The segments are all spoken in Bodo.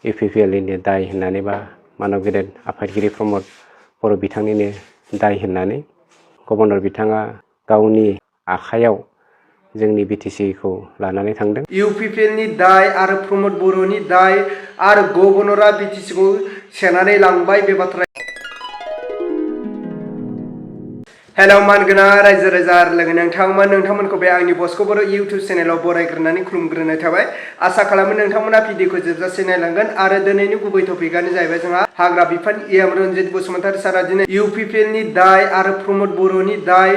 UPPLनि दाय होननानै बा मानव गेदेर आफादगिरि प्रमद बर' बिथांनिनो दाय होननानै गवर्नर बिथाङा गावनि आखायाव जोंनि BTC-खौ लानानै थांदों। UPPLनि दाय आरो प्रमद बर'नि दाय आरो गवर्नरा BTC-खौ सेनानै लांबाय बे बाथ्रा। हेलौ मानगोना रायजो राजा लोगो नोंथांमोनखौ बे आंनि बस्क' बर' इउटुब चेनेलाव बरायग्रोनानै खुलुमग्रोनाय थाबाय। आसा खालामो नोंथांमोना भिडिअखौ जोबजासे नायलांगोन आरो दिनैनि गुबै टपिकआनो जाहैबाय जोंहा हाग्रा बिफाननि EM रन्जित बसुमतारी सारा दिनै UPPLनि दाय आरो प्रमद बर'नि दाय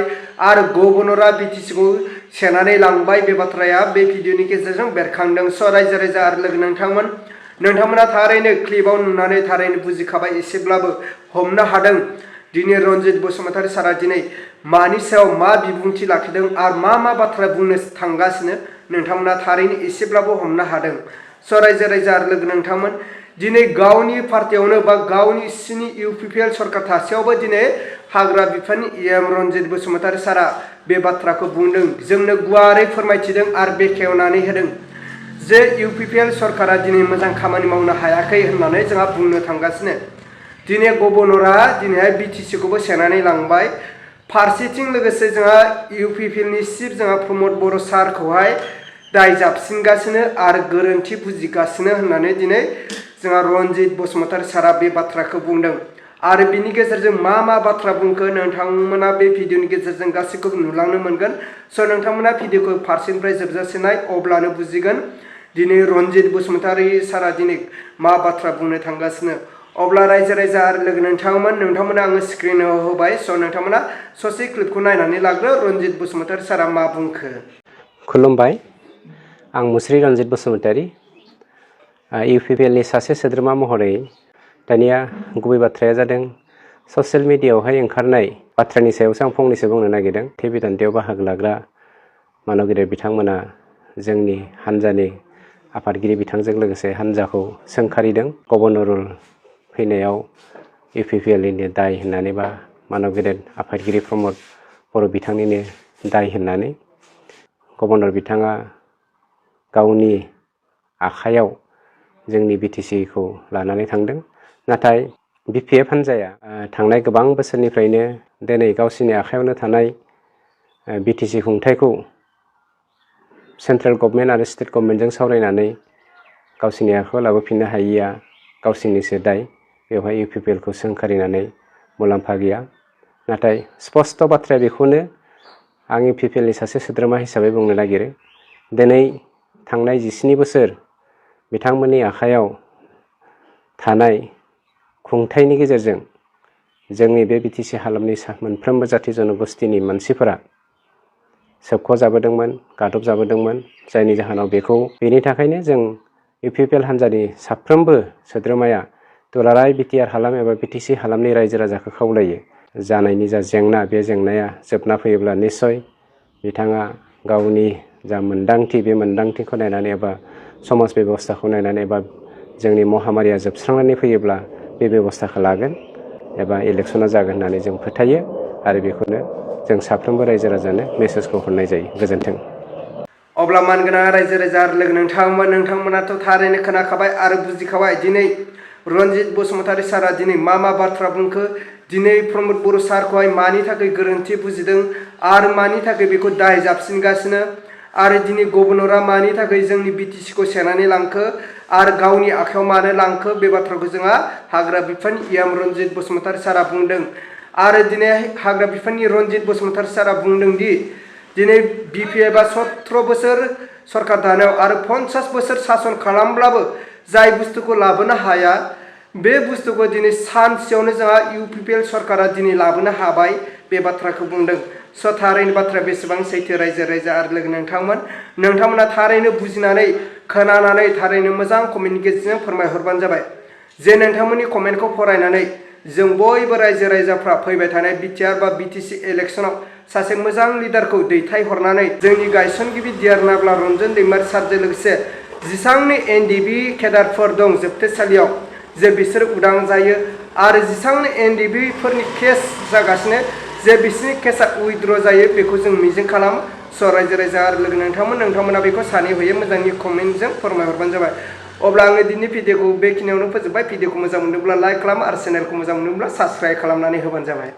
आरो गवर्नरा BTC-खौ सेनानै लांबाय बे बाथ्राया बे भिडिअनि गेजेरजों बेरखांदों। स' रायजो राजा आरो लोगो नोंथांमोना थारैनो क्लिपआव नुनानै थारैनो बुजिखाबाय, एसेब्लाबो हमनो हादों दिनै रन्जित बसुमतारी सारा दिनै मानि सायाव मा बिबुंथि लाखिदों आरो मा बाथ्रा बुंनो थांगासिनो नोंथांमोना थारैनो एसेब्लाबो हमनो हादों। स' रायजो राजा आरो लोगो नोंथांमोन दिनै गावनि पार्टियावनो बा गावनि सिनि UPPL सरकार थासेयावबो दिनै हाग्रा बिफाननि EM रन्जित बसुमतारी सारा बे बाथ्राखौ बुंदों, जोंनो गुवारै फोरमायथिदों आरो बेखेवनानै होदों जे UPPL सरकारा दिनै मोजां खामानि मावनो हायाखै होननानै जोंहा बुंनो थांगासिनो। दिनै गवर्नरा दिनैहाय BTC-खौबो सेनानै लांबाय। फारसेथिं लोगोसे जोंहा UPPLनि चिफ जोंहा प्रमद बर' सारखौहाय दाय जाबसिनगासिनो आरो गोरोन्थि बुजिगासिनो होननानै दिनै जोंहा रन्जित बसुमतारी सारा बे बाथ्राखौ बुंदों। आरो बिनि गेजेरजों मा बाथ्रा बुंखो नोंथांमोना बे भिडिअनि गेजेरजों गासैखौबो नुलांनो मोनगोन। स' नोंथांमोना भिडिअखौ फारसेनिफ्राय जोबजासे नाय, अब्लानो बुजिगोन दिनै रन्जित बसुमतारी सारा दिनै मा बाथ्रा बुंनो थांगासिनो। अब्ला रायजो राजा आरो लोगो नोंथांमोना आङो स्क्रिनाव होबाय। स' नोंथांमोना ससे क्लिपखौ नायनानै लाग्रो रन्जित बसुमतारी सारा मा बुंखो। खुलुमबाय, आं मुस्रि रन्जित बसुमतारी, UPPLनि सासे सोद्रोमा महरै दानिया गुबै बाथ्राया जादों ससियेल मिडियायावहाय ओंखारनाय बाथ्रानि सायावसो आं फंनैसो बुंनो नागिरदों। बे बिथान्थियाव बाहागो लाग्रा मानव गेदेर बिथांमोना जोंनि हान्जानि आफादगिरि बिथांजों लोगोसे हान्जाखौ सोंखारिदों। गवर्नर रुल फैनायाव UPPLनि दाय होननानै बा मानव गेदेर आफादगिरि प्रमद बर' बिथांनिनो दाय होननानै गवर्नर बिथाङा गावनि आखायाव जोंनि BTC-खौ लानानै थांदों। नाथाय BPF हान्जाया थांनाय गोबां बोसोरनिफ्रायनो दिनै गावसिनि आखायावनो थानाय BTC खुंथायखौ सेन्ट्रेल गभर्नमेन्ट आरो स्टेट गभर्नमेन्टजों सावरायनानै गावसिनि आखायाव लाबोफिननो हायिया गावसिनिसो दाय। बेवहाय UPPL-खौ सोंखारिनानै मुलाम्फा गैया। नाथाय स्पष्ट बाथ्राया बेखौनो आं UPPL-नि सासे सोद्रोमा हिसाबै बुंनो नागिरो। दिनै थांनाय 17 बोसोर बिथांमोननि आखायाव थानाय खुंथायनि गेजेरजों जोंनि बे BTC हालामनि मोनफ्रोमबो जाथि जनगोष्ठीनि मानसिफोरा सोबख'जाबोदोंमोन, गादबजाबोदोंमोन, जायनि जाहोनाव बेनि थाखायनो जों UPPL हान्जानि साफ्रोमबो सोद्रोमाया दुलाराय BTR हालाम एबा BTC हालामनि रायजो राजाखौ खावलायो, जानायनि जा जेंना, बे जेंनाया जोबना फैयोब्ला निस्सय बिथाङा गावनि जा मोन्दांथि, बे मोन्दांथिखौ नायनानै एबा समाज बेबस्थाखौ नायनानै एबा जोंनि महामारिया जोबस्रांनानै फैयोब्ला बे बेबस्थाखौ लागोन एबा इलेक्सना जागोन होननानै जों फोथायो आरो बेखौनो जों साफ्रोमबो रायजो राजानो मेसेजखौ हरनाय जायो। गोजोन्थों। अब्ला मानगोनां रायजो राजा आरो लोगो नोंथांमोनाथ' थारैनो खोनाखाबाय आरो बुजिखाबाय दिनै रन्जित बसुमतारी सारा दिनै मा बाथ्रा बुंखो, दिनै प्रमद बर' सारखौहाय मानि थाखाय गोरोन्थि बुजिदों आरो मानि थाखाय बेखौ दाय जाबसिनगासिनो आरो दिनै गवर्नरा मानि थाखाय जोंनि BTC-खौ सेनानै लांखो आरो गावनि आखायाव मानो लांखो, बे बाथ्राखौ जोंहा हाग्रा बिफाननि EM रन्जित बसुमतारी सारा बुंदों। आरो दिनै हाग्रा बिफाननि रन्जित बसुमतारी सारा बुंदों दि दिनै BPF-आ 17 बोसोर सरकार दानायाव आरो 50 बोसोर सासन खालामब्लाबो जाय बुस्थुखौ लाबोनो हाया, बे बुस्थुखौ दिनै सानसेयावनो जोंहा UPPL सरकारा दिनै लाबोनो हाबाय, बे बाथ्राखौ बुंदों। स' थारैनो बाथ्राया बेसेबां सैथो रायजो राजा आरो लोगो नोंथांमोना थारैनो बुजिनानै खोनानानै थारैनो मोजां कमेन्टनि गेजेरजों फोरमायहरबानो जाबाय जे नोंथांमोननि कमेन्टखौ फरायनानै जों बयबो रायजो राजाफ्रा फैबाय थानाय BTR बा BTC इलेक्सनाव सासे मोजां लिडारखौ दैथायहरनानै जोंनि गायसनगिरि देरनाब्ला रन्जन दैमारी सारजों लोगोसे जेसांनि NDB केडारफोर दं जोबथेसालियाव जे बिसोर उदां जायो आरो जेसांनि NDB फोरनि केस जागासिनो जे बिसोरनि केसा उइथड्र जायो, बेखौ जों मिजिं खालामो। स' रायजो राजा आरो लोगो नोंथांमोना बेखौ सानै हयै मोजांनि कमेन्टजों फोरमायहरबानो जाबाय। अब्ला आङो दिनै भिडिअखौ बेखिनियावनो फोजोबबाय। भिडिअखौ मोजां मोनदोंब्ला लाइक खालाम आरो चेनेलखौ मोजां मोनदोंब्ला साबस्क्राइब खालामनानै होबानो जाबाय।